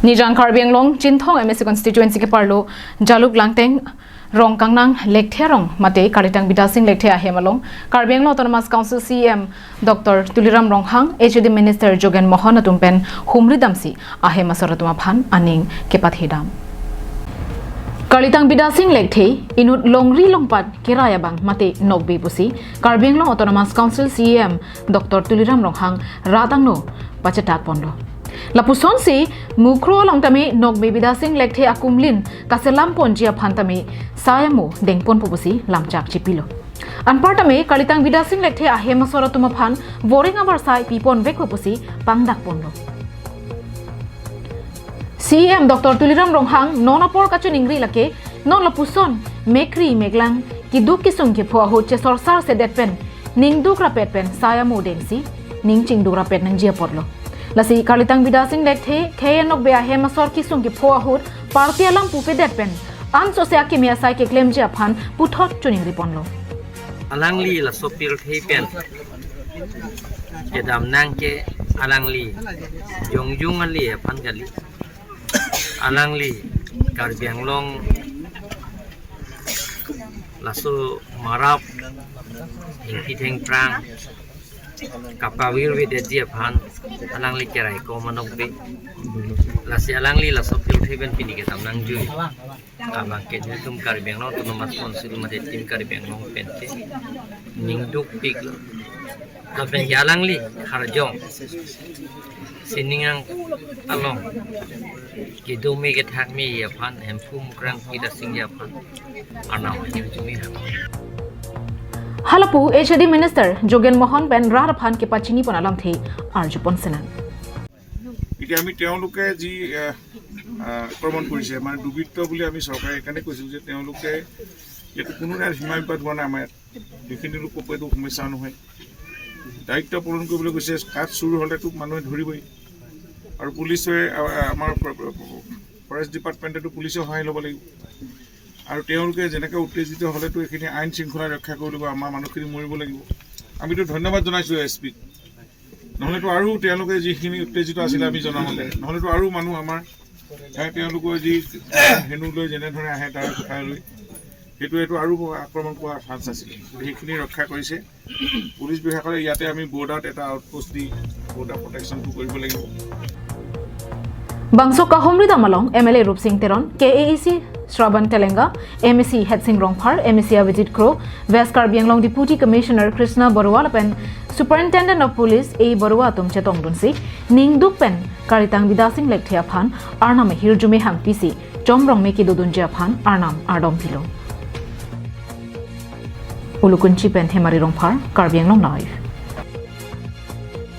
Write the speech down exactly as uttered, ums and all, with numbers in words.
Nijang Karbi Anglong Chinthong M A C constituency keparlo Jaluk Langteng Rongkangnang Lekthe arong mate Kalitang Bidya Sing Lekthe ahem along Karbi Anglong Autonomous Council C E M Doctor Tuliram Ronghang, H A D Minister Jogen Mohan atum pen humri damsi ahem asor atum aphan aning kepathedam. Kalitang Bidya Sing Lekthe inut longri longpat kerai abang mate nokbe pusi Karbi Anglong Autonomous Council C E M Doctor Tuliram Ronghang rat angno pachetak ponlo. Lapusonsi Mukroh along tame nokbe Bidya Sing Lekthe akumlin kaselam ponji aphan tame sai amo dengponpo pusi lamchak chipilo. Anpar tame Kalitang Bidya Sing Lekthe ahem asor atum aphan voring abar sai pipon vekpo pusi pangdak ponlo. C E M Doctor Tuliram Ronghang non apor kachiningri lake non lapuson mekri meklang keduk kesung kepho ahut chesorsar sedet pen ningduk rapet pen sai amo dengsi ning chingduk rapet nangji apotlo. Lasi Kalitang Bidya Sing Lekthe khei nokbe ahem asor kesung kepho ahut party alam pupedet pen ansose akimi asai keklemji aphan puthot chiningri ponlo. Alangli laso pirthe pen kedam nang ke alangli jongjung ali aphan kali. Alangli Karbi Anglong laso marap ingki thengprang kapavir vedetji aphan alangli kerai ko manok be. Lasi alangli laso pirthe pen pini kedam nangjui abang ke nelitum Karbi Anglong Autonomous Council mate Team Karbi Anglong pen ke ningduk piklo. Lapen ke alangli karjong sining along kedome kethakme aphan, Hemphu Mukrang Bidya Sing aphan arnam ahirjume hang. Halapu H A D Minister Jogen Mohan pen rat aphan kepachini pon alamthe arju pon sinang. এতিয়া আমি তেওঁলোকে যি আহ, আহ, আক্ৰমণ কৰিছে, মানে দুৰ্বৃত্ত বুলি আমি চৰকাৰে এইকাৰণে কৈছোঁ যে তেওঁলোকে ইয়াতো কোনো ঠাইত সীমা বিবাদ হোৱা নাই আমাৰ ইয়াত। সেইখিনি লোকৰ একো সমস্যা নহয়। দায়িত্ব পালন কৰিবলৈ গৈছে, কাঠ চুৰ হ'লেতো মানুহে ধৰিবই। আৰু পুলিচে, আহ, আমাৰ ফ-, ফ-, ফৰেষ্ট ডিপাৰ্টমেণ্টেতো পুলিচৰ সহায় ল'ব লাগিব। আৰু তেওঁলোকে যেনেকে উত্তেজিত হ'লেতো এইখিনি আইন শৃংখলা ৰক্ষা কৰিব লাগিব, আমাৰ মানুহখিনি মৰিব লাগিব। আমিতো ধন্যবাদ জনাইছোঁ এছ পিক। নহ'লেতো আৰু তেওঁলোকে যিখিনি উত্তেজিত আছিলে আমি জনামতে, নহ'লেতো আৰু মানুহ আমাৰ, এ, তেওঁলোকৰ যি হেনু লৈ যেনেধৰণে আহে তাৰ কথা লৈ, সেইটোৱেতো আৰু আক্ৰমণ কৰাৰ চান্স আছিলে। সেইখিনি ৰক্ষা কৰিছে। পুলিচ বিষয়াসকলে ইয়াতে আমি বৰ্ডাৰত এটা আউটপোষ্ট দি বৰ্ডাৰ প্ৰটেকশ্যনটো কৰিব লাগিব। Bangso kahumri dam along M L A Rupsing Teron, K A A C Shravan Telenga, M A C Headsing Rongphar, M A C Abhijit Kro, West Karbi Anglong Deputy Commissioner Krishna Baruah lapen Superintendent of Police A Baruah atum chetongdunsi ningduk pen Kalitang Bidya Sing Lekthe aphan arnam ahirjume hang pisi chomrongme kedodunji aphan arnam ardom pilo. Ulukunchi pen Hemari Rongphar, Karbi Anglong Live.